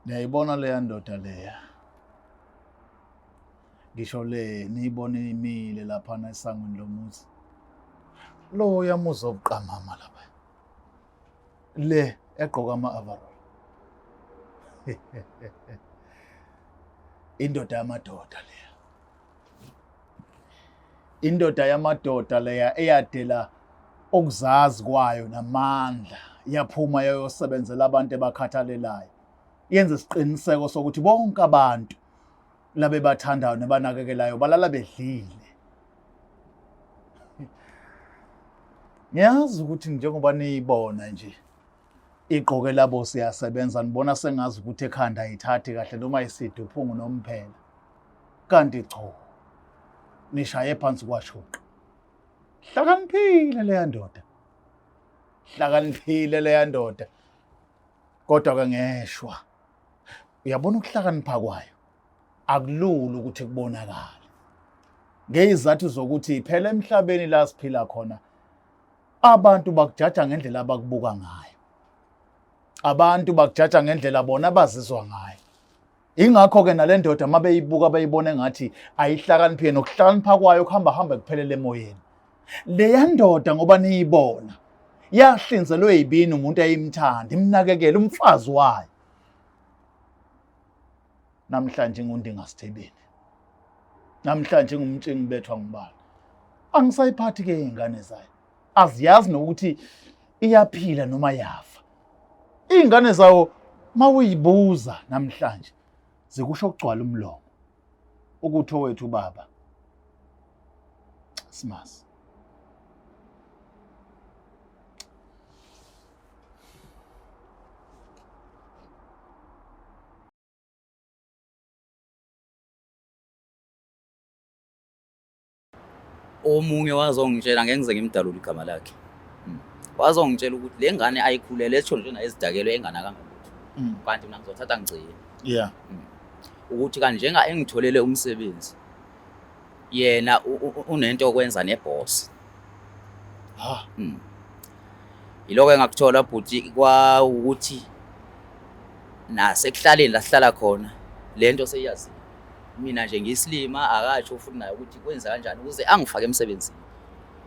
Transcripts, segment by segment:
Niyayibona leya ndoda leya. Ngisho le niyibone imile laphana esangweni lomuzi. Lo yamuzi obuqamama lapha. Le egqoka ama-overall. Indoda yamadoda leya. Indoda yamadoda leya eyadela ukuzazi kwayo namandla yaphuma yayosebenzela abantu ebakhathalelayo. Yenza isiqiniseko sokuthi bonke abantu labebathandayo nabanakekelayo balala bedlile. Ngiyazi ukuthi njengoba niyibona nje igqoke labo siyasebenza nibona sengazi ukuthi ekhanda ayithathi kahle noma iside uphungu nomphela. Kanti cho nishaye phansi kwashuqa. Hlakaniphile leya ndoda. Hlakaniphile leya ndoda. Kodwa ke ngeshwa. Uyabona ukuhlakanipha kwayo akulula ukuthi kubonakale. Ngezizathu zokuthi phela emhlabeni la siphila khona abantu bakujaja ngendlela abakubuka ngayo. Abantu bakujaja ngendlela bona abazizwa ngayo. Ingakho-ke nale ndoda uma beyibuka beyibona engathi ayihlakaniphile nokuhlakanipha kwayo kuhamba hamba kuphelele emoyeni. Leya ndoda ngoba niyibona yahlinzelwe yibini umuntu ayimthanda imnakekele umfazi wayo. Namhlanje ngundingasithebeni. Namhlanje ngumtshingi bethwa ngubani. Angisayiphathi ke izingane zayo. Aziyazi nokuthi iyaphila noma yafa. Iy'ngane zawo mawuyibuza namhlanje zikusho kugcwala umlomo ukuthi owethu ubaba simazi. Omunye wazongitshela ngeke ngize ngimdalule igama lakhe. Wazongitshela ukuthi le ngane ayikhulele esho nje naye ezidakelwe enganakanga lutho. Kanti mina ngizothatha ngigcine. Ukuthi kanti njenga engitholele umsebenzi yena unento yokwenza neboss. Ha. Yiloko engakuthola bhuti kwa ukuthi nasekuhlaleni la sihlala khona lento seyaziwa. Mina nje ngiyisilima akatsho futhi naye ukuthi kwenza kanjani ukuze angifake emsebenzini.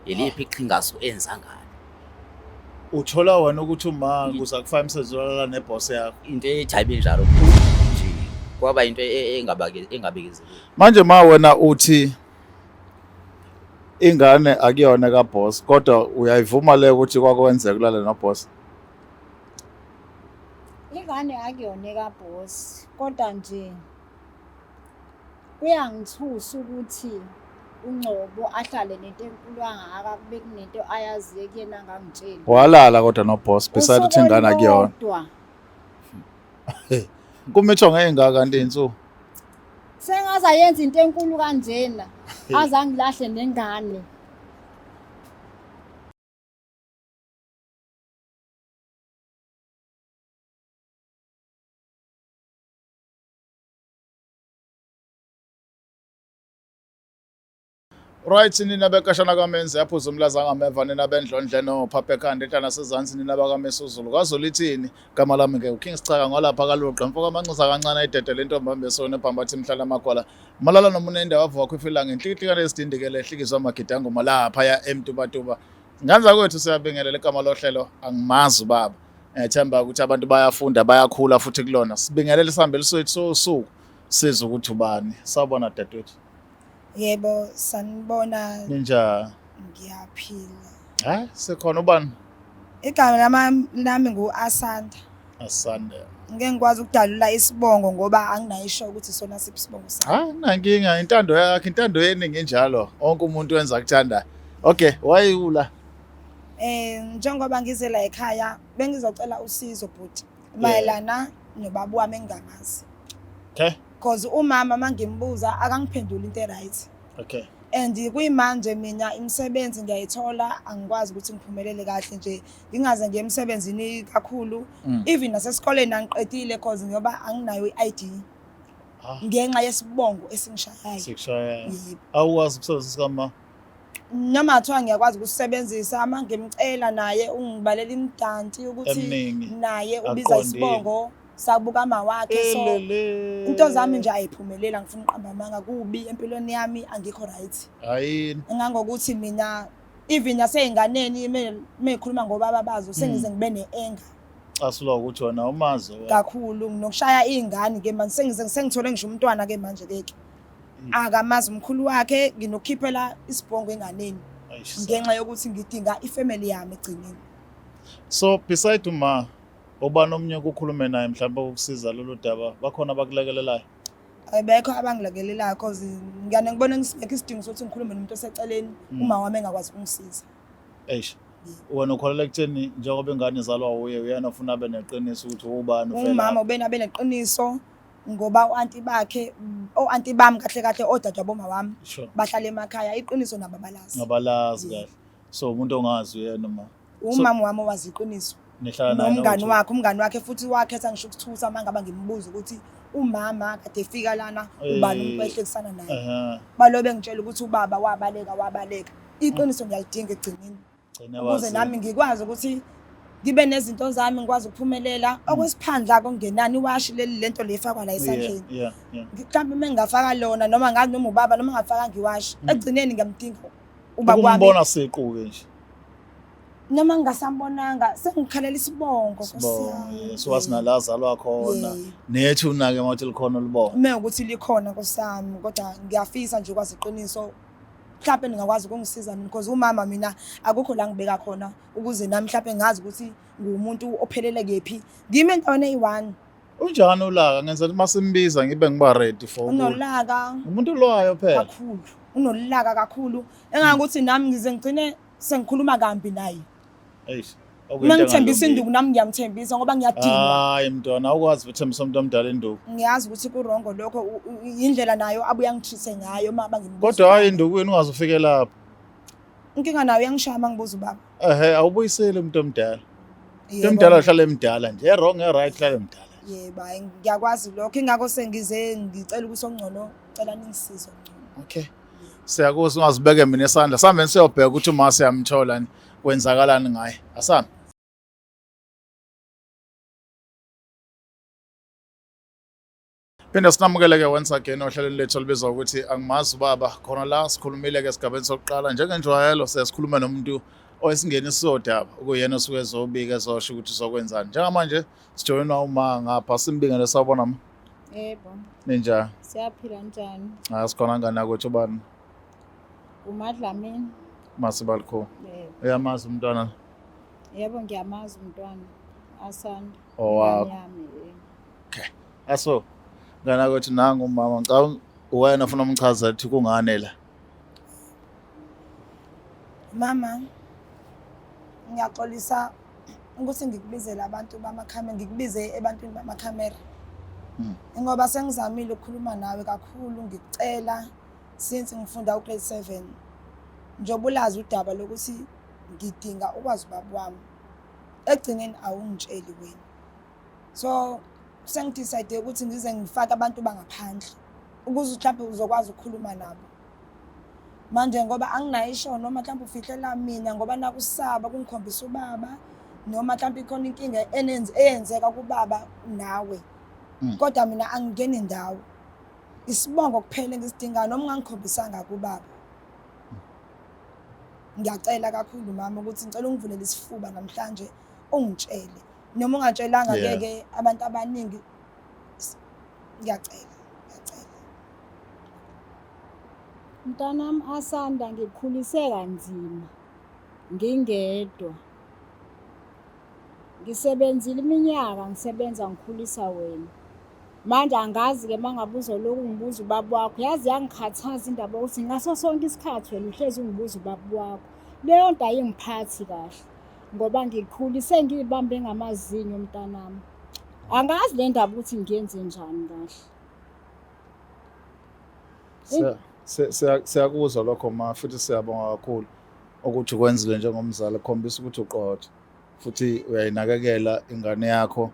Yiliphi iqhingasu enza ngalo? Uthola wena ukuthi uma kuza kufaka emsebenzini walala neboss yakho. Into ethi ayibe njalo nje kwaba into engabekezeleki. Manje ma wena uthi ingane akuyona kaboss kodwa uyayivuma le ukuthi kwakwenzeka ulale noboss? Ingane akuyona kaboss kodwa nje kuyangithusa ukuthi uNgcobo ahlale nento enkulu kangaka kube kunento ayaziyo kuyena angangitsheli. Walala kodwa noboss beside ukuthi ingane akuyona. Usuku Kumitsho ngeyingaka kanti insuku. Sengaze ayenze into enkulu kanjena aze angilahle nengane. Right nina bekashana kamenzi yaphuza umlaza ngameva nina bendlondle no phaphe ekhanda enhlana sezansi nina bakaMisuzulu kwaZulu ithini gama lami ke uKing Sichaka ngolapha kaluqa mfoka amanxusa kancane ayidedele intombi ambesona ebhambathi imhlala amagwala malala nomunende wavuka khwifilanga inhlikihlikane esidindikele ehlikizwa amagidangoma lapha ya emtubatuba nganza kwethu siyabingelela igama lohlelo angimazi ubaba ngiyethemba ukuthi abantu bayafunda bayakhula futhi kulona sibingelele isihambeli sethu sosuku sizwe ukuthi ubani sawubona dadewethu. Yebo, sanibona. Ninjani? Ngiyaphila. Hayi, sekhona ubani? Igama lami ngu-Asanda. Asanda. Ngeke ngikwazi ukudalula isibongo ngoba anginayo isho ukuthi sona siphi isibongo sami. Hayi, nankinga intando yakhe, intando yeningi injalo. Wonke umuntu wenza akuthanda. Okay, why ula? Eh, njengoba ngize la ekhaya bengizocela usizo bhuti mayelana nobaba wami engingamazi. Okay. Because umama mangimbuza akangiphenduli into e-right. Okay. And kuyimanje mina imisebenzi ngiyayithola angikwazi ukuthi ngiphumelele kahle nje ngingaze ngiye emsebenzini kakhulu. Even nasesikoleni angiqedile cause ngoba anginayo i-ID. Ngenxa yesibongo esingishayayo. Sikushayayo. Yebo. Awukwazi ukusebenzisa kama Noma kuthiwa ngiyakwazi ukusebenzisa uma ngimcela naye ungibalela imidanti ukuthi Eminingi. naye ubiza Aqondile. isibongo Sabuka ama wakhe so Elele. into zami nje ayiphumelela ngifuna uqamba amanga kubi empilweni yami angikho right. Hayini. Ngangokuthi mina even nasey'nganeni meyikhuluma ngobaba bazo sengize ngibe ne-anger. Casulwa ukuthi wena umazi wena. Kakhulu nginokushaya iy'ngane ke manje sengize sengithole ngisho umntwana ke manje ke ke. Akamazi umkhulu wakhe nginokukhiphela isibhongo enganeni Eish, ngenxa yokuthi ngidinga ifamily yami egcineni. So beside uma ubani omunye ukukhulume naye mhlawumbe ukusiza lolu daba bakhona abakulekelelayo? Abekho abangilekelelayo cause ngiyane ngibone ngisingekho isidingo sokuthi ngikhulume nomuntu oseceleni uma wami engakwazi ukungisiza. Eish. Wena ukholelwa ekutheni njengoba ingane izalwa uye uyena ofuna abe neqiniso ukuthi ubani uvela. Umama ubena beneqiniso ngoba u-anti bakhe o-anti bami kahle kahle odadewabo boma wami Sure. bahlala emakhaya iqiniso nabo abalazi. Ngabalazi kahle. So umuntu ongazi uyena uma Umama wami owazi iqiniso. nihlala naye Nomngani nokuthi- wakhe, umngani wakhe futhi wakhetha ngisho ukuthutha uma ngaba ngimbuza ukuthi umama kade efika lana ubani umuntu Eh. owayehlekisana naye. Ehhe. Balobe ngitshela ukuthi ubaba wabaleka wabaleka. Iqiniso ngiyalidinga ekugcineni. Gcine Ukuze wazi. nami ngikwazi ukuthi ngibe nezinto zami ngikwazi ukuphumelela. Okwesiphandla kungenani iwashi leli lento le ifakwa la esandleni. Yeah, yeah, yeah. Mhlawumbe uma ngingafaka lona noma ngazi noma ubaba noma ngingafaka ngiwashi. Ekugcineni ngiyamdinga ubaba wami. Ukumbona siqu-ke nje. Noma ngingasambonanga sengikhalela isibongo Nkosi Sibonge. yami. So wasinala azalwa khona. Yeah. Nethu na-ke mawuthi likhona ulibona. Uma ukuthi likhona Nkosi yami kodwa ngiyafisa nje ukwazi iqiniso. Mhlawumbe ningakwazi ukungisiza mina because umama mina akukho la ngibeka khona ukuze nami mhlawumbe ngazi ukuthi ngumuntu ophelele kephi. Ngime endaweni eyi-one. Unjani ulaka? Ngenza ukuthi masimbiza ngibe ngiba ready for ukulo. Unolaka Umuntu olwayo phela. kakhulu. Unolaka kakhulu. Engangokuthi nami ngize ngigcine sengikhuluma kambi naye. Eish. Uma ngithembisa induku nami ngiyamthembisa ngoba ngiyadinwa. Hayi mntwana awukwazi ukuthembisa umuntu omdala induku. Ngiyazi ukuthi kurongo lokho indlela nayo abuye angithrise ngayo uma bangimbuza. Kodwa hayi indukwini ungaze ufike lapho. Inkinga nayo uyangishaya uma ngibuza ubaba. Ehhe awubuyiseli umuntu omdala. Umuntu Yebo. omdala uhlala emdala nje. E-wrong e-right uhlala emdala. Yebo, hayi ngiyakwazi lokho ingakho sengize ngicela ukuthi okungcono cela ningisize okungcono. Okay. Siyakuzwa ungazibeke mina isandla. Sambe siyobheka ukuthi uma siyamthola ni kwenzakalani ngaye. Asambe. Phinde sinamukele-ke once again ohlelweni lethu olubizwa ukuthi angimazi ubaba khona la sikhulumile-ke esigabeni sokuqala njengenjwayelo siye sikhulume nomuntu owesingenisi sodaba okuyena osuke ezobika ezosho ukuthi uzokwenzani njengamanje sijoyinwa uma ngapha simbingele sawubona ma Yebo, ninjani siyaphila njani? hayi sikhona ngane yakwethu ubani UMadlamini. Masibalukhulu Yebo. uyamazi umntwana Yebo ngiyamazi umntwana. Asanda. Owakho. Ingane yami, yebo. Aso ngane yakwethu nangu umama ngicabanga uwena ufuna umchazela ukuthi kungani la Mama, ngiyaxolisa ukuthi ngikubizele abantu bamakhamera, ngikubize ebantwini bamakhamera. Ngoba sengizamile ukukhuluma nawe kakhulu ngikucela since ngifunda ugrade 7. Njengoba ulazi udaba lokuthi ngidinga ukwazi ubaba wami. Ekugcineni awungitsheli wena. So sengidecide ukuthi ngize ngifake abantu bangaphandle ukuze mhlawumbe uzokwazi ukukhuluma nabo. Manje ngoba anginayo isho noma mhlawumbe ufihlela mina ngoba nakusaba kungikhombisa ubaba noma mhlawumbe ikhona inkinga eyenzeka kubaba nawe. Kodwa mina angingeni ndawo. Isibongo kuphela engisidingayo noma ungangikhombisanga kubaba. Ngiyacela kakhulu mama ukuthi ngicela ungivulele isifuba namhlanje ungitshele. Noma ungatshelanga ngeke abantu abaningi ngiyacela, ngiyacela. Mntanami Asanda ngikhulise kanzima ngingedwa. Ngisebenzile iminyaka ngisebenza ngikhulisa wena. Manje angazi-ke uma ngabe uzolokhu ungibuza ubaba wakho, yazi yangikhathaza indaba yokuthi ngaso sonke isikhathi wena uhlezi ungibuza ubaba wakho. Leyo nto ayingiphathi kahle ngoba ngikhulise ngiyibambe ngamazinyo mntanami. Angazi le ndaba ukuthi ngiyenze njani kahle. Siyakuzwa lokho ma futhi siyabonga kakhulu ukuthi ukwenzile njengomzali kukhombisa ukuthi uqotho futhi uyayinakekela ingane yakho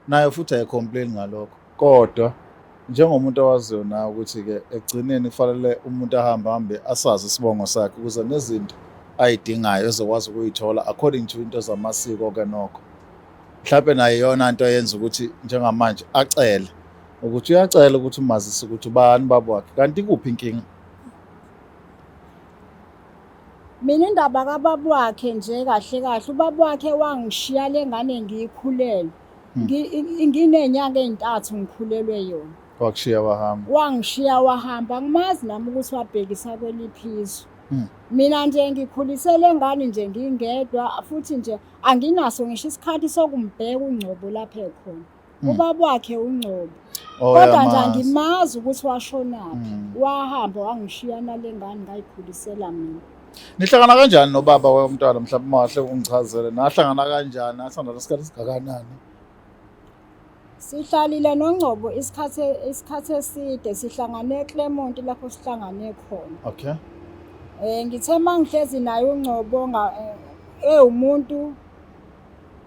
nayo futhi ayicomplain ngalokho kodwa njengomuntu owaziyo nawe ukuthi-ke ekugcineni kufanele umuntu ahambe hambe asazi isibongo sakhe ukuze nezinto ayidingayo ezokwazi ukuyithola according to into zamasiko-ke nokho. Mhlawumbe nayo iyona nto eyenza ukuthi njengamanje acele ukuthi uyacela ukuthi umazise ukuthi ubani ubaba wakhe kanti ikuphi inkinga. Mina indaba kababa wakhe nje kahle kahle ubaba wakhe wangishiya le ngane ngiyikhulelwe. Nginey'nyanga ey'ntathu ngikhulelwe yona. Wakushiya wahamba. Wangishiya wahamba angimazi nami ukuthi wabhekisa kweliphi izwe. Mina nje ngikhulise le ngane nje ngingedwa futhi nje anginaso ngisho isikhathi sokumbheka uNgcobo lapho ekhona. Ubaba wakhe uNgcobo. Oh, Kodwa nje uyamazi. angimazi ukuthi washonaphi. Wahamba wangishiya nale ngane ngayikhulisela mina. Nihlangana kanjani nobaba womntwana mhlawumbe uma wahle ungichazele nahlangana kanjani nathandana isikhathi esingakanani? Sihlalile noNgcobo isikhathi eside sihlangane eClermont lapho sihlangane khona. Okay. Ngithe mangihlezi naye uNgcobo ewumuntu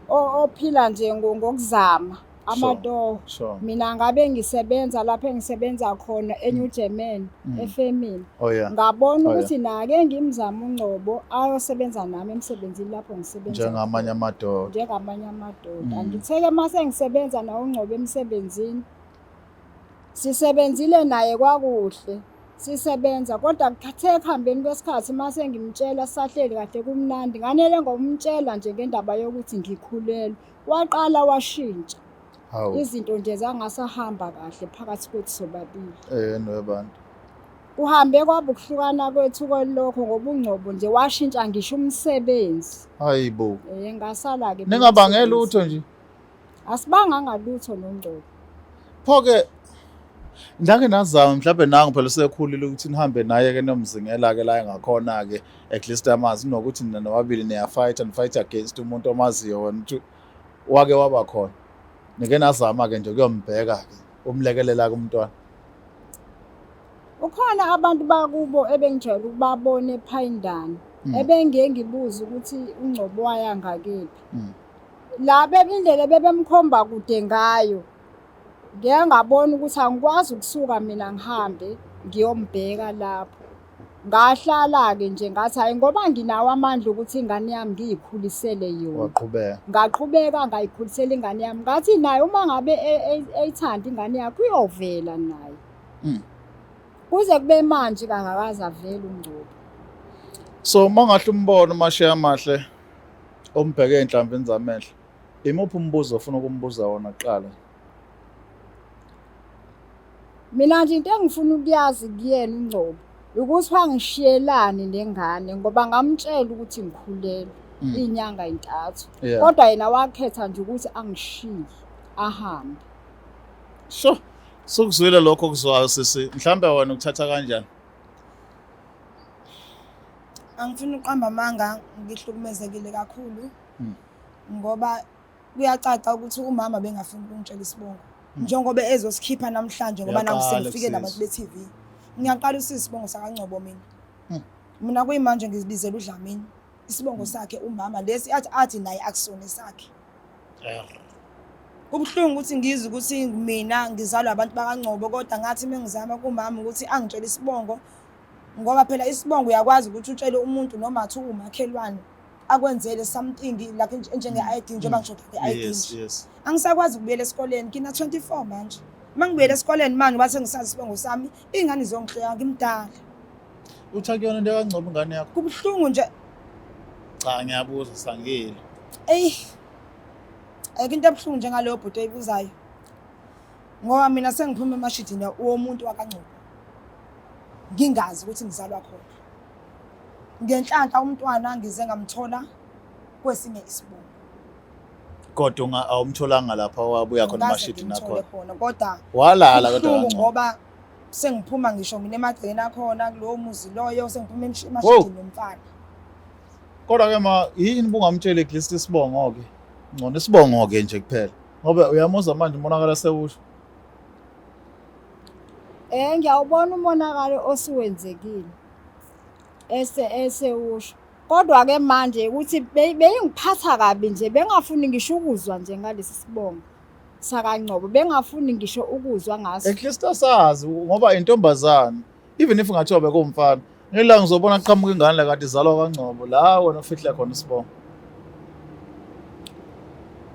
ophila nje ngokuzama amatoho. Sure. Mina ngabe ngisebenza lapho engisebenza khona eNew German efemini. Oh yeah. Ngabona Oh, yeah. ukuthi nake ngimzama uNgcobo ayosebenza nami emsebenzini lapho ngisebenza. Njengamanye amadoda. Njengamanye amadoda. Ngitheke mase ngisebenza naye uNgcobo emsebenzini. Sisebenzile naye kwakuhle. Sisebenza kodwa kuthe ekuhambeni kwesikhathi mase ngimtshela sahleli kahle kumnandi nganele ngomtshela nje ngendaba yokuthi ngikhulelwe. Waqala washintsha. Hawu. Izinto nje zangasahamba kahle phakathi kwethu sobabili. Nobantu. Kuhambe kwaba ukuhlukana kwethu kwelokho ngoba uNgcobo nje washintsha ngisho umsebenzi. Hayibo. Ngasala ke. Ningabange lutho nje. Asibanganga lutho noNgcobo. Pho ke ndake nazama mhlawumbe nangu phela usekhulile ukuthi nihambe naye ke nomzingela ke la engakhona ke at least amazi nokuthi nina nobabili niyafight and fight against umuntu omaziyo wena ukuthi wake waba khona. Nike nazama ke nje kuyombheka ke umlekelela ke umntwana. Ukhona abantu bakubo ebengijwayele ukubabona ePhayindane. Ebengeke ngibuze ukuthi uNgcobo waya ngakephi. La indlela bebemkhomba kude ngayo. Ngeke ngabona ukuthi angikwazi ukusuka mina ngihambe ngiyombheka lapho. Ngahlala-ke nje ngathi hhayi ngoba nginawo amandla ukuthi ingane yami ngiyikhulisele yona. Waqhubeka. Ngaqhubeka ngayikhulisela ingane yami. Ngathi naye uma ngabe eyithanda ingane yakhe uyovela naye. Kuze kube manje kangakaze avele uNgcobo. So uma ungahle umbone uMashiya Amahle umbheke ey'nhlamvini zamehlo, imuphi umbuzo ofuna ukumbuza wona kuqala? Mina nje into engifuna ukuyazi kuyena uNgcobo ukuthi wangishiyelani nengane ngoba ngamtshela ukuthi ngikhulelwe iy'nyanga ey'ntathu. Kodwa yena wakhetha nje ukuthi angishiye ahambe. Sure. Sokuzwile lokho okuzwayo sisi. Mhlambe wena ukuthatha kanjani? Angifuni ukuqamba amanga, ngihlukumezekile kakhulu. Ngoba kuyacaca ukuthi umama bengafuni ukungitshela isibongo. Njengoba ezosikhipha namhlanje ngoba naku Uyaqala sengifike nabantu kusisi. be-TV. Ngiyaqala usisi isibongo sakaNgcobo mina. Mina kuyimanje ngizibizela uDlamini. Isibongo sakhe umama lesi athi naye akusona esakhe. Kubuhlungu ukuthi ngizwe ukuthi mina ngizalwa abantu bakaNgcobo kodwa ngathi mengizama kumama ukuthi angitshele isibongo ngoba phela isibongo uyakwazi ukuthi utshele umuntu noma athi umakhelwane akwenzele something like njenge ID njengoba ngisho nge-ID Yes, nje. yes. Angisakwazi ukubuyela esikoleni ngina 24 manje. Uma ngibuyela esikoleni manje bathi ngisazi isibongo sami ingane izongihleka ngimdala. Uthi akuyona into kaNgcobo ingane yakho? Kubuhlungu nje. Cha ngiyabuza sangile. Ey. Ayikho into ebuhlungu njengaleyo bhuti oyibuzayo. Ngoba mina sengiphuma emashidini womuntu wakaNgcobo. Ngingazi ukuthi ngizalwa khona. Ngenhlanhla umntwana ngize ngamthola kwesinye isibongo. Kodwa awumtholanga lapha wabuya khona Angikaze emashidini ngimthole akhona. khona kodwa Walala kodwa kubuhlungu kaNgcobo. ngoba sengiphuma ngisho mina emagcekeni akhona kulowo muzi loyo sengiphuma emashidini nomfana. Kodwa ke ma yini bungamtsheli at least isibongo ke? Ngcono isibongo ke nje kuphela. Ngoba uyamuzwa manje umonakalo sewusho. Ngiyawubona umonakalo osuwenzekile. Esewusho. Kodwa ke manje ukuthi beyingiphatha kabi nje bengafuni ngisho ukuzwa nje ngalesi sibongo sakaNgcobo, bengafuni ngisho ukuzwa ngaso. At least asazi ngoba intombazane even if ngathiwa bekumfana ngelanga ngizobona qhamuka ingane la kanti izalwa kaNgcobo la wena ufihle khona isibongo.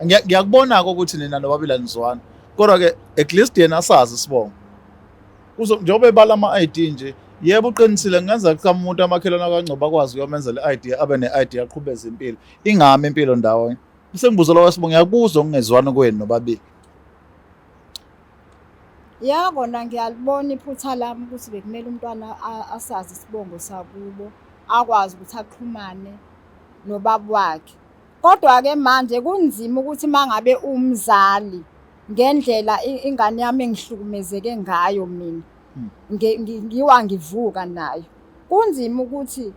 Ngiyakubona-ke ukuthi nina nobabili anizwani, kodwa-ke at least yena asazi isibongo. Kuzo njengoba ebala ama-ID nje, yebo uqinisile kungenzeka kuqhamuka umuntu amakhelwane akaNgcobo akwazi ukuyomenzela i-ID abe ne-ID aqhubeze impilo. Ingami impilo ndawonye. Bese ngibuza lo wesibongo ngiyakuzwa ukungezwani kwenu nobabili. Ya kona ngiyalibona iphutha lami ukuthi bekumele umntwana asazi isibongo sakubo, akwazi ukuthi axhumane nobaba wakhe. Kodwa-ke manje kunzima ukuthi uma ngabe umzali ngendlela ingane yami engihlukumezeke ngayo mina ngiwa ngivuka nayo. Kunzima ukuthi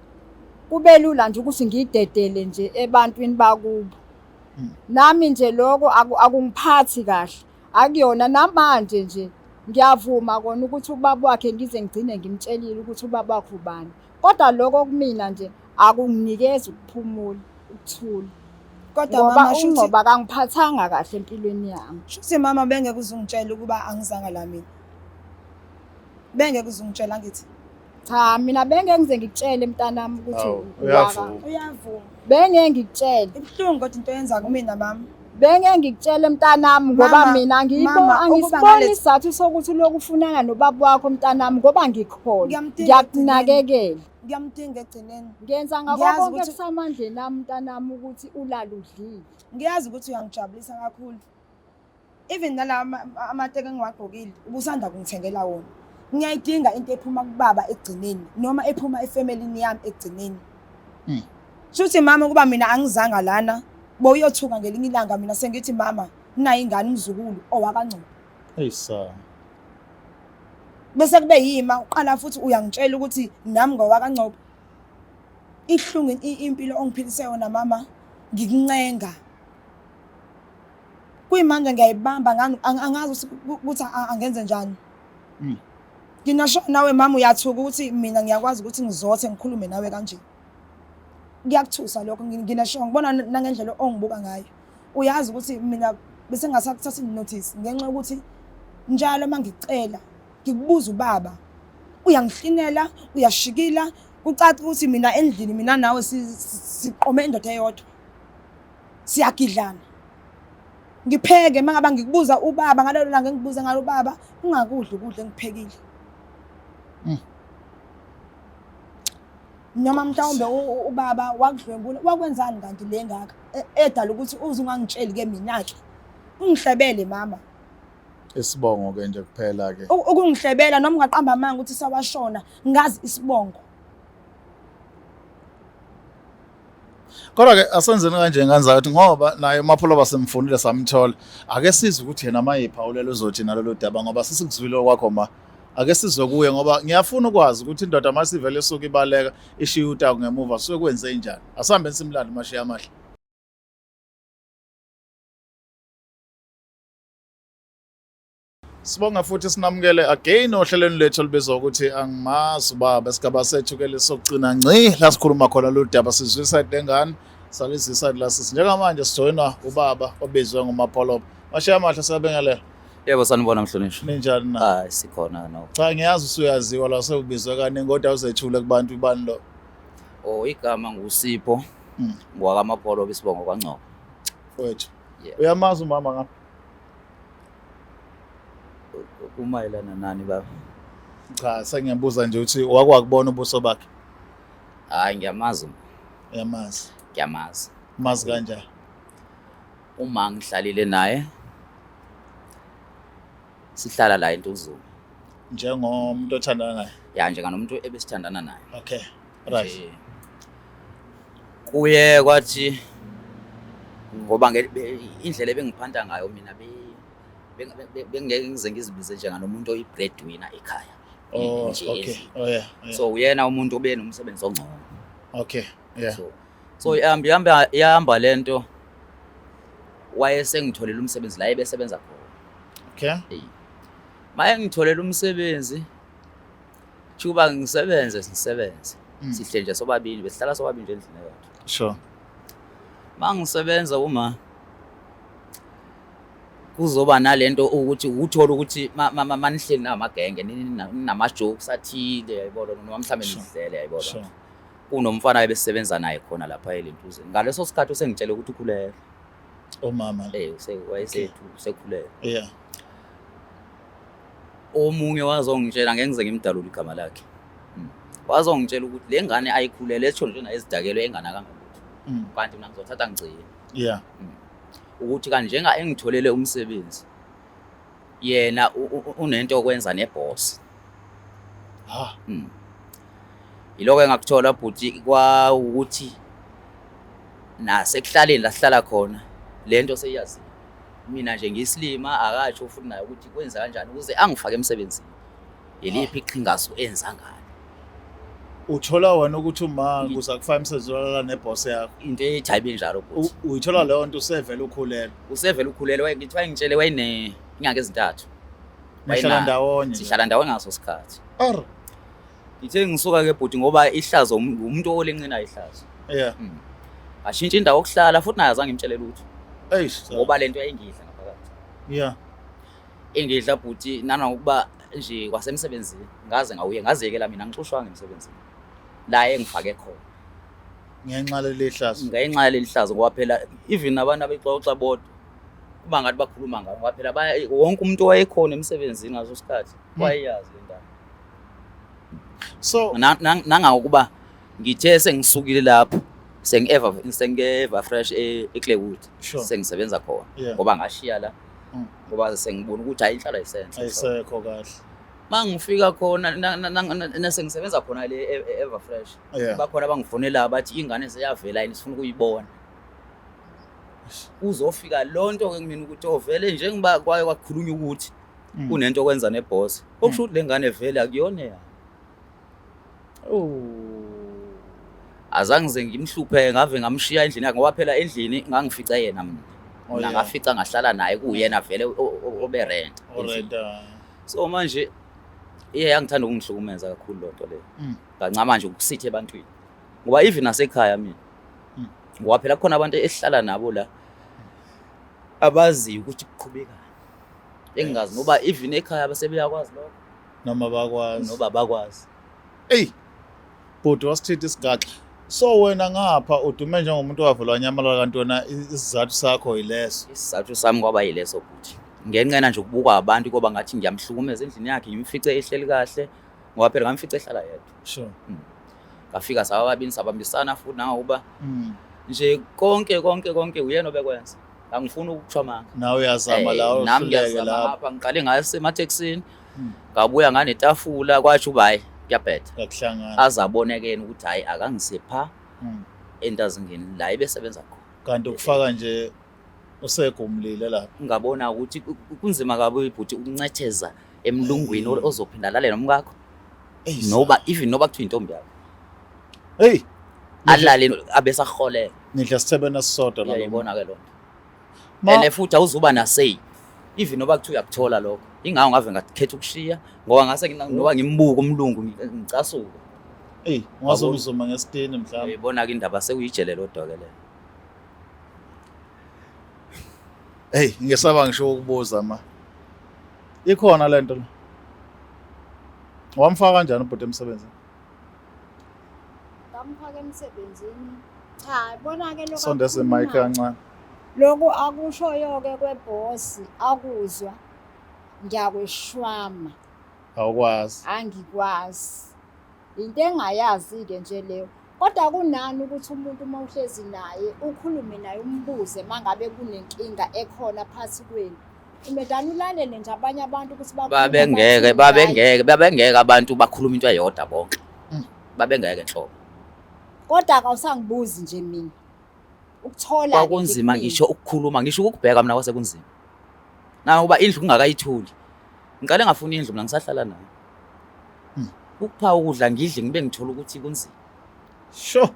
kube lula nje ukuthi ngiyidedele nje ebantwini bakubo. Nami nje lokho akungiphathi kahle. Akuyona namanje nje ngiyavuma kona ukuthi ubaba wakhe ngize ngigcine ngimtshelile ukuthi ubaba wakhe ubani. Kodwa lokho kumina nje akunginikezi ukuphumula, ukuthula. Kodwa Ngoba mama shuthi uNgcobo akangiphathanga kahle empilweni yami. shuthi mama bengeke uzungitshela ukuba angizanga la mina. Bengeke uzungitshela ngithi. Cha mina bengeke ngize ngikutshele mntanami ukuthi Awu, uwaka. uyavuma. Uyavuma. Bengeke ngikutshele. Ibuhlungu kodwa into oyenza kumina mama. Bengeke ngikutshele mntanami ngoba Mama, mina mama, ukuba angisiboni ngale- isizathu sokuthi ulokhu ufunana nobaba wakho mntanami ngoba ngikhona. Ngiyamdinga Ngiyakunakekela. Ngiyamdinga ekugcineni. Ngenza ngakho Ngiyazi konke ukuthi- kusamandleni ami mntanami ukuthi ulale udlile. Ngiyazi ukuthi uyangijabulisa kakhulu. Even nala amateki engiwagqokile ubusanda kungithengela wona. Ngiyayidinga into ephuma kubaba ekugcineni noma ephuma efemelini yami ekugcineni. Shuthi mama ukuba mina angizanga lana bowuyothuka ngelinye ilanga mina sengithi mama nayi ingane umzukulu owakaNgcobo. Eyisa. Bese kube yima uqala futhi uyangitshela ukuthi nami ngowakaNgcobo. Ihlungu impilo ongiphilise yona mama ngikuncenga. Kuyimanje ngiyayibamba angazi ukuthi angenze njani. Nginasho nawe mama uyathuka ukuthi mina ngiyakwazi ukuthi ngizothe ngikhulume nawe kanje. Kuyakuthusa lokho nginasho ngibona nangendlela ongibuka ngayo. Uyazi ukuthi mina bese ngasakuthatha notice ngenxa yokuthi njalo mangicela ngikubuza ubaba uyangihlinela uyashikila kucaca ukuthi mina endlini mina nawe siqome indoda eyodwa siyagidlana. Ngipheke mangaba ngikubuza ubaba ngalelo langa engikubuza ngalo ubaba ungakudli ukudla engiphekile. Noma mhlawumbe ubaba wakudlwengula wakwenzani kanti le ngaka edala ukuthi uze ungangitsheli ke mina ke ungihlebele mama. Isibongo ke nje kuphela ke. Ukungihlebela noma ungaqamba amanga ukuthi sawashona ngazi isibongo. Kodwa ke asenzeni kanje ngane zakithi ngoba naye uMapholoba simfunile samthola. Ake sizwe ukuthi yena mayiphawulela uzothi nalolu daba ngoba sesikuzwile okwakho ma. Ake sizwe kuye ngoba ngiyafuna ukwazi ukuthi indoda masivele isuke ibaleka ishiye utaku ngemuva suke kwenze njani. Asambe simlande mashiya amahle. Sibonga futhi sinamukele again ohlelweni lethu olubizwa ukuthi angimazi ubaba esigaba sethu ke lesokugcina ngci la sikhuluma khona lolu daba sizwisa lengane salizisa la sisi njengamanje sijoyinwa ubaba obizwe nguMapholoba. Mashiya amahle siyabingelela. Yebo sanibona mhlonishwa. Ninjani na? Hayi sikhona no. Cha ngiyazi usuyaziwa la sewubizwe kaningi kodwa uzethule kubantu ubani lo. Oh igama nguSipho. NgowakaMapholoba isibongo kwaNgcobo. Mfowethu. Yeah. Uyamazi umama ngapha? Kumayelana nani baba? Cha sengiyabuza nje ukuthi wakwakubona ubuso bakhe. Hayi ngiyamazi. Uyamazi. Ngiyamazi. Umazi kanjani? Uma ngihlalile naye sihlala la eNtuzuma. Njengomuntu othandana naye. Ya njenganomuntu ebesithandana naye. Okay. Right. Nje, kuye kwathi ngoba indlela ebengiphanta ngayo mina bengeke ngize ngizibize njenganomuntu oyi-breadwinner ekhaya. Oh, Nje okay. endlini. Oh yeah. yeah. So uyena umuntu obe nomsebenzi ongcono. Okay. Yeah. So ihamba ihamba lento wayesengitholela umsebenzi la ebesebenza khona. Okay. Hey. Maye ngitholela umsebenzi Chuba ngisebenze sisebenze. Sihle nje sobabili besihlala sobabili nje endlini eyodwa. Sure. Mangisebenza uma kuzoba nalento ukuthi uthola ukuthi manihleli namagenge ninama jokes athile yayibona noma mhlambe nidlele yayibona. Sure. Kunomfana ebesebenza naye khona lapha elentuzeni. Ngaleso sikhathi usengitshela ukuthi ukhulelwe. Umama. Eh wayesethu usekhulelwe. Yeah. Omunye wazongitshela ngeke ngize ngimdalule igama lakhe. Wazongitshela ukuthi le ngane ayikhulele esho nje naye ezidakelwe enganakanga lutho. Kanti mina ngizothatha ngigcine. Yeah. Ukuthi kanti njenga engitholele umsebenzi yena unento yokwenza neboss. Ha. Yiloko engakuthola bhuti kwa ukuthi nasekuhlaleni la sihlala khona lento seyaziwa. Mina nje ngiyisilima akatsho futhi naye ukuthi kwenza kanjani ukuze angifake emsebenzini. Yiliphi iqhingasu enza ngalo? Uthola wena ukuthi uma kuza kufaka emsebenzini walala neboss yakho. Into ethi ayibe njalo bhuti. Uyithola leyo nto usevele ukhulelwe. Usevele ukhulelwe, ngithi wayengitshele wayene inyanga ezintathu. Nihlala ndawonye. Sihlala ndawonye ngaso sikhathi. Ar. Ngithe ngisuka ke bhuti ngoba ihlazo umuntu olenqina ihlazo. Yeah. Ashintsha indawo yokuhlala futhi naye azange ngimtshele lutho. Eish. Ngoba lento yayingidla ngaphakathi. Yeah. Engidla bhuti nanokuba nje kwasemsebenzini ngaze ngawuye ngaziyekela mina ngixoshwanga emsebenzini. La engifake khona. Ngenxa leli hlazo. Ngenxa leli hlazo ngoba phela even nabantu abexoxa bodwa kuba ngathi bakhuluma ngabo ngoba phela wonke umuntu owayekhona emsebenzini ngaso sikhathi wayeyazi le ndaba. So nangakuba ngithe sengisukile lapho sengi-ever fresh eClaywood sengisebenza khona ngoba ngashiya la ngoba sengibona ukuthi hayi inhlalo ayisenhle ayisekho kahle. Mangifika khona nasengisebenza khona le ever fresh bakhona abangifonela bathi ingane seyavela yini sifuna ukuyibona. Uzofika lonto ke kumina ukuthi ovele njengoba kwaye kwakhulunywa ukuthi kunento okwenza neboss okusho ukuthi lengane vele akuyona yakhe. Oh. Azange ngize ngimhluphe ngave ngamshiya endlini yakhe ngoba phela endlini ngangifica yena mina. Mina ngafica ngahlala naye kuyena vele obe rent. So manje iye yangithanda ukungihlukumeza kakhulu lonto leyo. Ngancama nje ukusitha ebantwini. Ngoba even nasekhaya mina. Ngoba phela kukhona abantu esihlala nabo la abaziyo ukuthi kuqhubekani. Engingazi ngoba even ekhaya basebeyakwazi lokho. Noma bakwazi. Noma bakwazi. Ey. Bhuti wasithinta isigaxa. So wena ngapha udume njengomuntu owavela wanyamalala kanti wena isizathu sakho yileso. Isizathu sami kwaba yileso bhuti. Ngenqena nje ukubukwa abantu ngoba ngathi ngiyamhlukumeza endlini yakhe ngimfice ehleli kahle ngoba phela ngamfice ehlala yedwa. Sure. Ngafika sababini sabambisana futhi nangokuba nje konke konke konke uyena obekwenza. Angifuni ukukusho amanga. Nawe uyazama la nami ngiyazama ngapha ngiqale ngayo emathekisini. Ngabuya nganetafula kwathi uba hayi kuyabhetha. Ngakuhlangana. Azabonekene ukuthi hayi akangisepha entazingeni la ebesebenza khona. Kanti ukufaka nje usegumlile lapha. Ngabona ukuthi kunzima kabi ibhuti ukuncetheza emlungwini ozophinda alale nomkakho. Noba even noba kuthiwa intombi yakho. Hey. Alale abesaholela. Nidla sithebene esisodwa nalo. Uyayibona ke lonto. Ene futhi awuzuba na say. Even noba kuthiwa uyakuthola lokho. Ingawo ngave ngakhetha ukushiya ngoba ngase noba ngimbuka umlungu ngicasuka. Ey, ungazomzuma ngesitini mhlawumbe. Uyayibona ke indaba sekuyijele lodwa ke leyo. Hey, ngisaba ngisho ukubuza ma. Ikhona lento la. Wamfaka kanjani ubhuti emsebenzini? Ngamfaka emsebenzini. Cha, bona ke lokho. Sondeze mic kancane. Lokhu akushoyo ke kweboss akuzwa ngiyakweshwama. Awukwazi. Angikwazi. Into engayazi ke nje leyo. Kodwa kunani ukuthi umuntu uma uhlezi naye ukhulume naye umbuze mangabe kunenkinga ekhona phakathi kwenu. Umedana ulalele nje abanye abantu ukuthi babengeke abantu bakhuluma into eyodwa bonke. Babengeke nhlobo. Kodwa awusangibuzi nje mina. Ukuthola kwakunzima ngisho ukukhuluma ngisho ukubheka mina kwase kunzima. Nangoba indlu kungakayithuli. Ngiqale ngafuna indlu mina ngisahlala nayo. Ukupha ukudla ngidle ngibe ngithola ukuthi kunzima. Sure.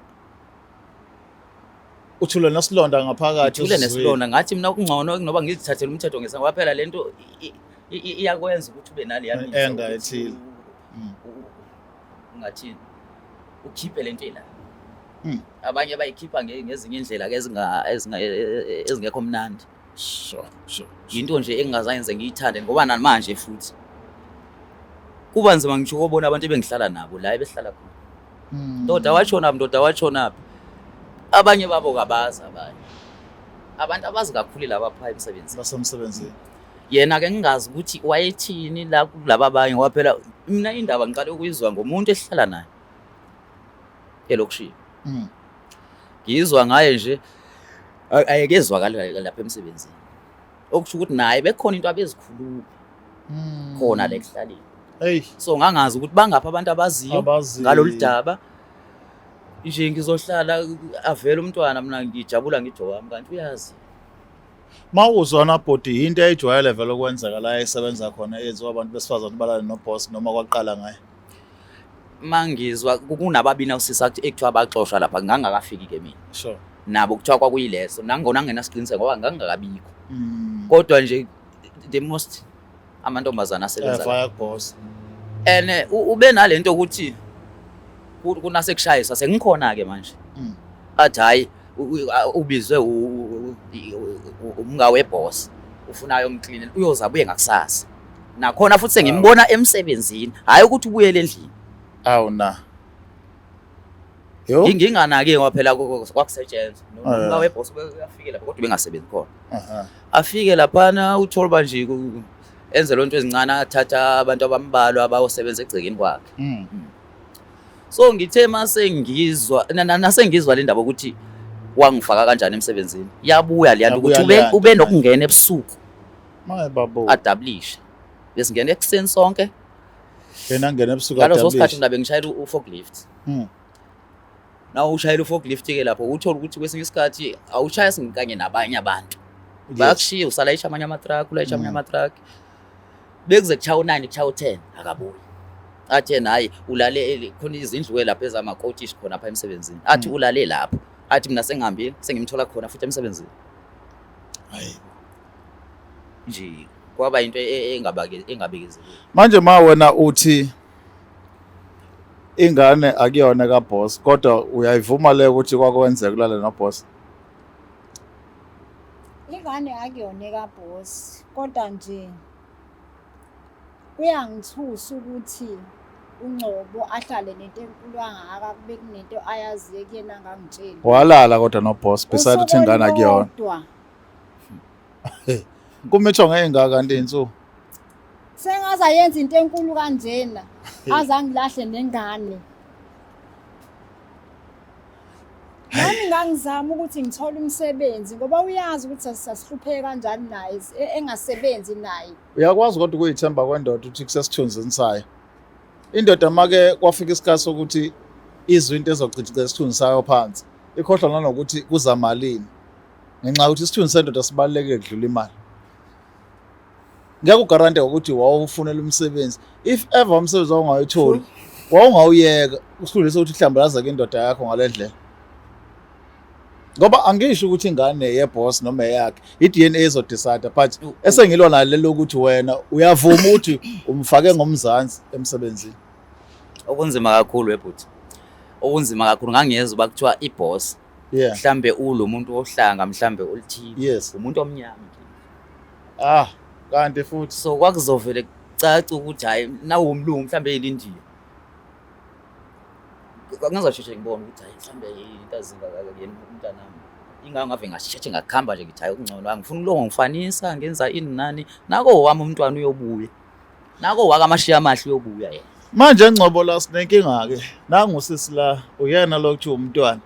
Uthule nesilonda ngaphakathi. Uthule nesilonda ngathi mina kungcono noba ngizithathele umthetho ngesandla ngoba phela lento iyakwenza ukuthi ube nale yami anger ethile. Ungathini? Ukhiphe lento la. Abanye bayikhipha ngezinye indlela ke ezingekho mnandi. Sure, sure. Into nje engingazange ngiyithande ngoba namanje futhi kuba nzima ngisho ukubona abantu ebengihlala nabo la ebehlala khona. Ndoda washona, ndoda washona. Abanye babo kabazi abanye. Abantu abazi kakhulu laba pha emsebenzini. Basemsebenzini. Yena ke ngingazi ukuthi wayethini la kulaba abanye ngoba phela mina indaba ngiqale ukuyizwa ngomuntu esihlala naye elokishini. Ngizwa ngaye nje ayekezwakala lapha emsebenzini. Okusho ukuthi naye bekhona into abezikhuluma khona la ekuhlaleni. Hey. So ngangazi ukuthi bangaphi abantu abaziyo Abaziyo. ngalolu daba. Nje ngizohlala avele umntwana mina ngijabula ngithi owami kanti uyazi. Mawuzwana bhuti into eyijwayele vele ukwenzeka la esebenza khona eyenziwa abantu besifazane balale noboss noma kwaqala ngaye. Mangizwa kunababini osisa ekuthiwa baxoshwa lapha ngangakafiki ke mina. Sure. Nabo kuthiwa kwakuyileso nangona ngingenasiqiniseko ngoba ngangingakabikho. Kodwa nje the most amantombazana asebenza la. Fire boss. And ube nalento ukuthi kunasekushayisa sengikhona ke manje. Athi hayi ubizwe umnga weboss ufuna ayomcleanela uyoza abuye ngakusasa. Nakhona futhi sengimbona emsebenzini hayi ukuthi ubuyele endlini. Awu na. Yo. Nginganaki ngoba phela kwakusetshenzwa. Umnga weboss uyafike lapha kodwa ubengasebenzi khona. Afike laphana uthola ba nje enze lonto ezincane athatha abantu abambalwa abayosebenza egcekeni kwakhe. So ngithe mase ngizwa nasengizwa le ndaba ukuthi wangifaka kanjani emsebenzini. Yabuya le nto ukuthi ube nokungena ebusuku. Maye babo. Adabulishe. Besingena ekuseni sonke. Yena ngena ebusuku Ngaleso sikhathi mina bengishayela u-forklift. Na ushayela u-forklift ke lapho uthola ukuthi kwesinye isikhathi awushaya singikanye nabanye abantu. Bayakushiya usalayisha amanye ama-truck, ulayisha amanye ama-truck. Bekuze kushaya u9 kushaya u10 akabuyi. Athi yena hayi ulale khona izindlu ke lapha ezamakotishi khona apha emsebenzini. Athi ulale lapho. Athi mina sengihambile sengimthola khona futhi emsebenzini. Hayi. Nje kwaba into engabekezeleki. Manje ma wena uthi ingane akuyona ka boss kodwa uyayivuma le ukuthi kwakwenzeka kulale no boss? Ingane akuyona ka boss kodwa nje kuyangithusa ukuthi uNgcobo ahlale nento enkulu kangaka kube kunento ayaziyo kuyena angangitsheli. Walala kodwa no boss beside ukuthi ingane akuyona. Usuku Kumitsho ngeyingaka kanti insuku. Sengaze ayenza into enkulu kanjena azangilahle nengane. Nami ngangizama ukuthi ngithole umsebenzi ngoba uyazi ukuthi sasihlupheke kanjani naye engasebenzi naye. Uyakwazi kodwa ukuyithemba kwendoda ukuthi kusesithunzini sayo. Indoda make kwafika isikhathi sokuthi izwe into ezochithicela isithunzi sayo phansi. Ikhohlwa nanokuthi kuza malini. Ngenxa yokuthi isithunzi sendoda sibalulekile kudlula imali. Ngeke ugarante ukuthi wawufunela umsebenzi. If ever umsebenzi wawungayitholi, wawungawuyeka usifundise ukuthi uhlambalaza indoda yakho ngale ndlela. Ngoba angisho ukuthi ingane yeboss noma eyakhe, i-DNA izodecide but esengilwa nayo lelo ukuthi wena uyavuma ukuthi umfake ngomzansi emsebenzini. Okunzima kakhulu webhuti. Okunzima kakhulu ngangiyezwa uba kuthiwa iboss. Mhlambe ulo muntu ohlanga mhlambe oluthile. Umuntu omnyama. Ah, kanti futhi so kwakuzovele kucace ukuthi hayi nawo umlungu mhlambe eyilindiya. Ngazasheshe ngibone ukuthi hayi mhlambe into azinga yena umntanami. Ingako ngave ngasheshe ngakhamba nje ngithi hayi okungcono angifuni kulongo ngifanisa ngenza ini nani. Nako wami umntwana uyobuya. Nako waka amashiya amahle uyobuya yena. Manje Ngcobo la sinenkinga ke. Nangu sisi la uyena lo kuthiwa umntwana.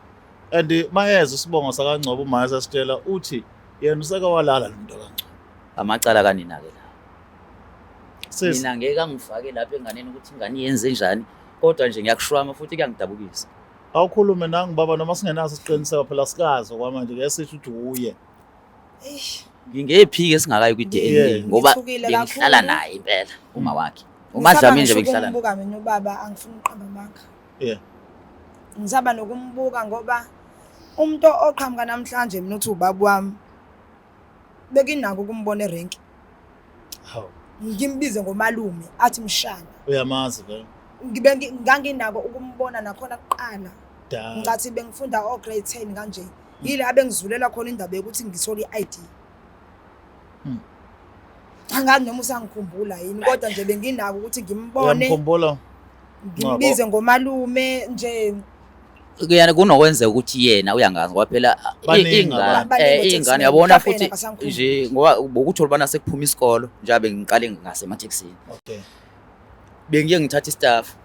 And mayeza isibongo sakaNgcobo uma sesitshela uthi yena useke walala lo muntu kaNgcobo. Amacala kanina ke la. Sisi. Mina ngeke angifake lapha enganeni ukuthi ingane yenze njani kodwa nje ngiyakushwama futhi kuyangidabukisa. Awukhulume nangu baba noma singenaso isiqiniseko phela sikazi okwamanje ngeke sisho ukuthi uye. Eish. Ngingephike singakayi kwi DNA ngoba Ngithukile bengihlala kakhulu. naye impela uma wakhe. Ngisaba UMaDlamini nje ngisho bengihlala naye. ukumbuka mina ubaba angifuni ukuqamba amanga. Ngisaba nokumbuka ngoba umuntu oqhamuka namhlanje mina uthi ubaba wami bekinako ukumbona erenki. Hawu. Ngimbize ngomalume athi mshana. Uyamazi vele. Ngibe nganginako ukumbona nakhona kuqala. Da. Ngathi bengifunda o grade 10 kanje. Yile abengizulela khona indaba yokuthi ngithole i-ID. Angazi noma usangikhumbula yini kodwa nje benginako ukuthi ngimbone. Uyamkhumbula? Ngimbize ngomalume nje. Kuyena kunokwenzeka ukuthi yena uyangazi ngoba phela Baningi ingane abantu. Baningi otaxi ingane man, yabona mhlawumbe futhi yena akasamkhumbuli. nje ngoba bokuthola ubana sekuphuma isikolo njengoba ngiqale ngasemathekisini. Bengiye ngithatha istaff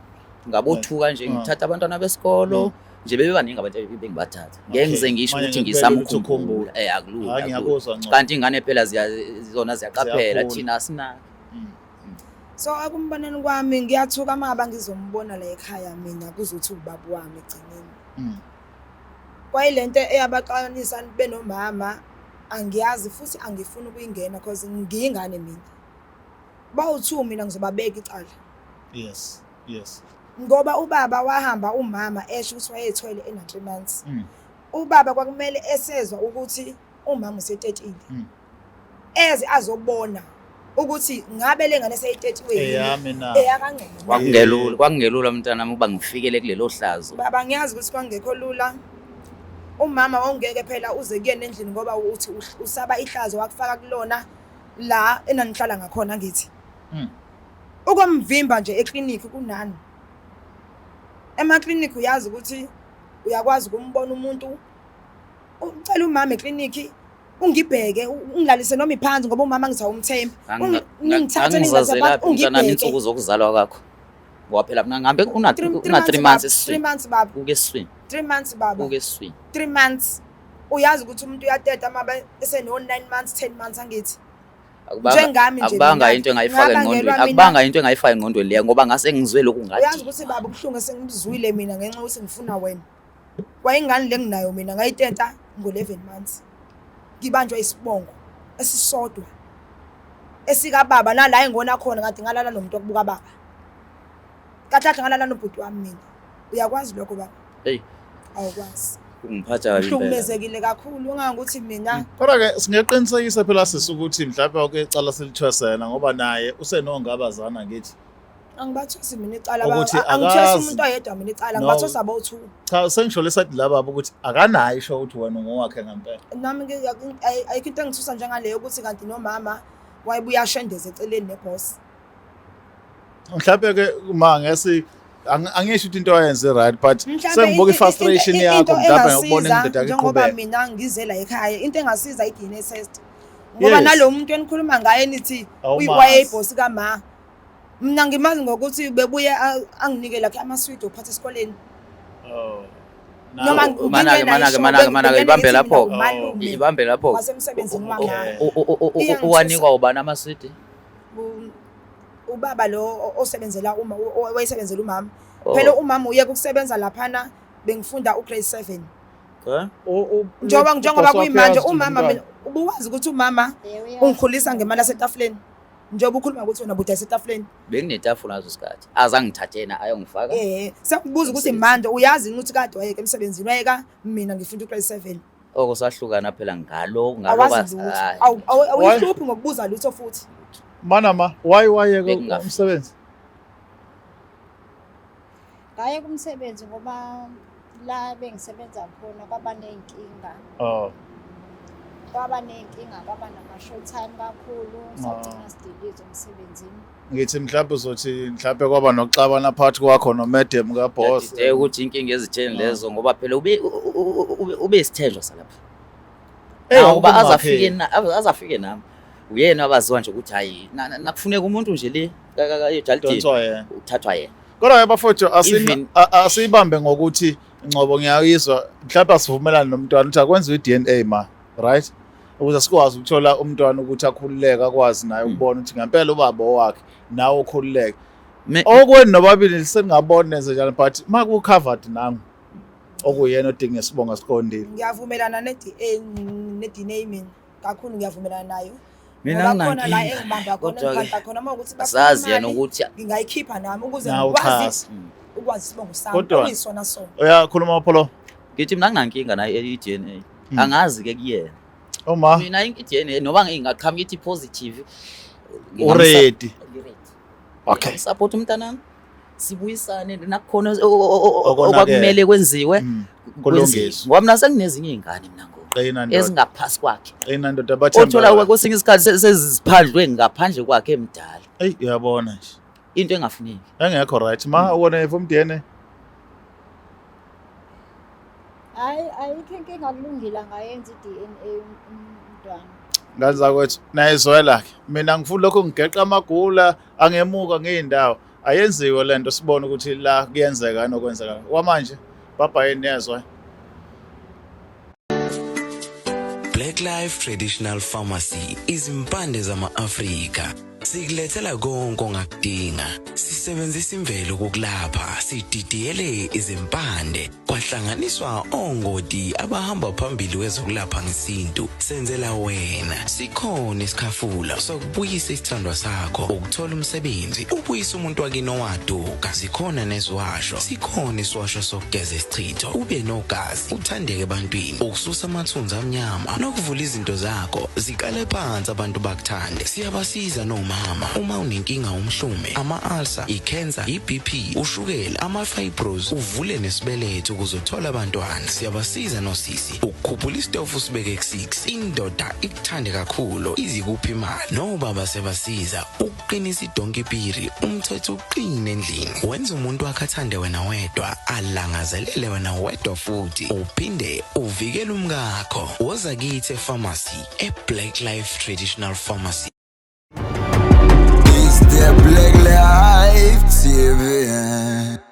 ngabothuka nje ngithatha abantwana besikolo nje bebebaningi abantu bengibathatha. Ngeke ngize ngisho Manje ukuthi ngempela ukuthi ngisamkhumbula. ukhumbule. Akulula. Hayi Akulula. ngiyakuzwa ngcono. Kanti ingane phela zona ziyaqaphela Ziyakhula. thina asinaki. So akumboneni kwami ngiyathuka uma ngaba ngizombona la ekhaya mina kuzothi ubaba wami egcineni. Kwayilento eyabaxabanisa benomama angiyazi futhi angifuni ukuyingena cause ngiyingane mina. Bawu-two mina ngizobabeka icala. Yes. Yes. Ngoba ubaba wahamba umama esho ukuthi wayethwele ena 3 months. Ubaba kwakumele esezwa ukuthi umama usetetile. Eze azobona ukuthi ngabe le ngane seyitetiwe yini. Eyami na. EyakaNgcobo. Kwakungelula, kwakungelula mntanami ukuba ngifikele kulelo hlazo. Baba ngiyazi ukuthi kwangekho lula. Umama wawungeke phela uze kuyena endlini ngoba uthi usaba ihlazo wakufaka kulona la enanihlala ngakhona ngithi. Ukomvimba nje eklinikhi kunani? Emaklinikhi uyazi ukuthi uyakwazi ukumbona umuntu, ucela umama eklinikhi ungibheke, ungilalise noma iphansi ngoba umama ngithi awumthembi. Ningithathe ningilase phansi Ngangizazelaphi mntanami ungibheke. insuku zokuzalwa kwakho? Ngoba phela mina ngihambe una Three una 3 months months baba, 3 esiswini. months baba, Kuke esiswini, 3 months baba, kuke esiswini. 3 months. Uyazi ukuthi umuntu uyateta uma eseno 9 months, 10 months angithi. Akubanga Njengami nje akubanga mina, into engayifaka ngabangelwa engqondweni, mina- akubanga into engayifaka engqondweni leyo ngoba ngase ngizwe lokhu Uyazi ngathi. ukuthi baba ubuhlungu esengibuzwile mina ngenxa yokuthi ngifuna wena. Kwayingane le nginayo mina ngayiteta ngo-11 months. Ngibanjwa isibongo esisodwa esikababa nala engona khona kade ngalala nomuntu okubuka baba. Kahle kahle ngalala nobhuti wami mina. Uyakwazi lokho baba? Hey. Awukwazi. Kungiphatha kabi impela. Ngihlukumezekile kakhulu ngangokuthi mina Kodwa ke singeqinisekisa phela sisi ukuthi mhlawumbe oke icala silithwesa yena ngoba naye usenongabazana ngithi. Angibathusi mina icala Ukuthi angithwesi akazi. umuntu oyedwa mina icala No. ngibathusa bo-two. Cha sengisho lesathi la baba ukuthi akanayo isho ukuthi wena ungowakhe ngempela. Nami ayikho into engithusa njengaleyo ukuthi kanti nomama wayebuya ashendeze eceleni neboss. Mhlawumbe ke ma ngesi angisho ukuthi into ayenze right but Mhlambe sengibuka i-frustration yakho into mhlawumbe ngokubona engasiza, indoda yakho njengoba iqhubeka. mina ngize la ekhaya into engasiza i-DNA test. Ngoba Yes. nalo muntu enikhuluma ngaye nithi Awumazi. wayeyibhosi kama. Mina ngimazi ngokuthi bebuye anginike lakhe amaswidi okuphatha esikoleni. Oh. Noma Nawo. Mana-ke, ngingenayo mana-ke, isho, mana-ke, mana-ke, bengingene ibambe ngithi lapho. mina umalume Ibambe lapho. wasemsebenzini Okay. wamama. Iyangithusa. Uwanikwa ubani amaswidi? Ubaba lo osebenzela uma owayesebenzela umama. Oh. Phela umama uye ukusebenza laphana bengifunda ugrade 7. Okay. Njengoba Ubhosi wakhe kuyimanje uyazi umama umntwana. mina ubuwazi ukuthi umama Yebo, uyazi. ungikhulisa ngemali yasetafuleni. Njengoba ukhuluma ukuthi wena buda yasetafuleni. Benginetafula ngaso sikhathi. Azangithathe yena ayongifaka. Sekubuza ukuthi manje uyazi ukuthi kade wayeka emsebenzini wayeka mina ngifunda ugrade 7. Oko sahlukana phela ngalo ngalo Awazi lutho. hayi. Awuyihluphi ngokubuza lutho futhi. Mana ma, why wayeka Bekungafiki. umsebenzi? Ngaye kumsebenzi ngoba la bengisebenza khona kwaba ney'nkinga. Oh. Kwaba ney'nkinga, kwaba nama-short time kakhulu, sagcina sidilizwe emsebenzini. Ngithi mhlawumbe uzothi mhlawumbe kwaba nokuxabana phakathi kwakho no-madam kaboss. Ngiyadideka ukuthi inkinga ezitheni lezo ngoba phela ube isithenjwa salapha. Eh, Ngoba ukungapheli. azafike nami. Uyena abaziwa nje ukuthi hayi nakufuneka umuntu nje le ejalidini Donswa yena. uthathwa yena. Kodwa ke bafowethu Even- asiyibambe ngokuthi Ngcobo ngiyayizwa mhlawumbe asivumelane nomntwana ukuthi akwenziwe i-DNA ma, right? Ukuze sikwazi ukuthola umntwana ukuthi akhululeke akwazi naye ukubona ukuthi ngempela ubaba owakhe nawe ukhululeke. Okweni nobabili sengingabona nenze njalo but ma ku-covered nangu okuyena odinga isibongo esiqondile. Ngiyavumelana ne-D A, ne-D N A mina kakhulu ngiyavumelana nayo. Mina Ngoba khona la nginankinga. engibamba khona, Kodwa-ke engibamba khona uma ukuthi bafuna asazi yena imali, ukuthi ngingayikhipha nami ukuze Nawe ngikwazi uxhase. ukwazi isibongo sami, Kodwa okuyisona sona. Uyakhuluma Pholo? Ngithi mina nginankinga nayo i-DNA. Angazi ke kuyena. Uma Mina i-DNA noma ingaqhamuka ithi positive, Uready. Ngi-ready. Okay. Support umntanami. Sibuyisane nakukhona Okonakele. okwakumele kwenziwe. Kulungiswe. Kwenziwe. Ngoba mina senginezinye iy'ngane mina ngoku. Qina ndoda. Ezingaphasi kwakhe. Qina ndoda, bathemba. Othola kwesinye isikhathi seziphandlwe ngaphandle kwakhe emdala. Eyi, uyabona nje. Into engafuneki. Engekho right. Ma, wona ivuma DNA? Hayi, ayikho inkinga, kulungile, angayenza i-DNA umntwana. Ngane zakwethu, nayizwela-ke. Mina ngifuna lokhu ngigeqa amagula angemuka ngiyindawo. Ayenziwe lento sibone ukuthi la kuyenzeka yini okwenzeka. Kwamanje bhabha yini niyezwa? Black Life Traditional Pharmacy izimpande zama-Afrika sikulethela konke ongakudinga. Sisebenzisa imvelo ukukulapha, sididiyele izimpande kwahlanganiswa ongoti abahamba phambili kwezokulapha ngesintu. Senzela wena. Sikhona isikhafula sokubuyisa isithandwa sakho, ukuthola umsebenzi, ubuyise umuntu wakini owaduka. Zikhona neziwasho, sikhona isiwasho sokugeza isichitho, ube nogazi, uthandeke ebantwini, ukususa amathunzi amnyama nokuvula izinto zakho ziqale phansi abantu bakuthande. Siyabasiza nomama uma unenkinga umhlume, ama-ulcer, i-cancer, i-BP, ushukela, ama-fibros, uvule nesibeletho ukuze uthole abantwana. Siyabasiza nosisi ukukhuphula isitofu usibeke ku-6, indoda ikuthande kakhulu izikuphi imali. Nobaba siyabasiza ukuqinisa idonki piri, umthetho uqine endlini, wenza umuntu wakhe athande wena wedwa, alangazelele wena wedwa, futhi uphinde uvikele umkakho. Woza kithi epharmacy, e-Black Life Traditional Pharmacy. It's the Black Life TV.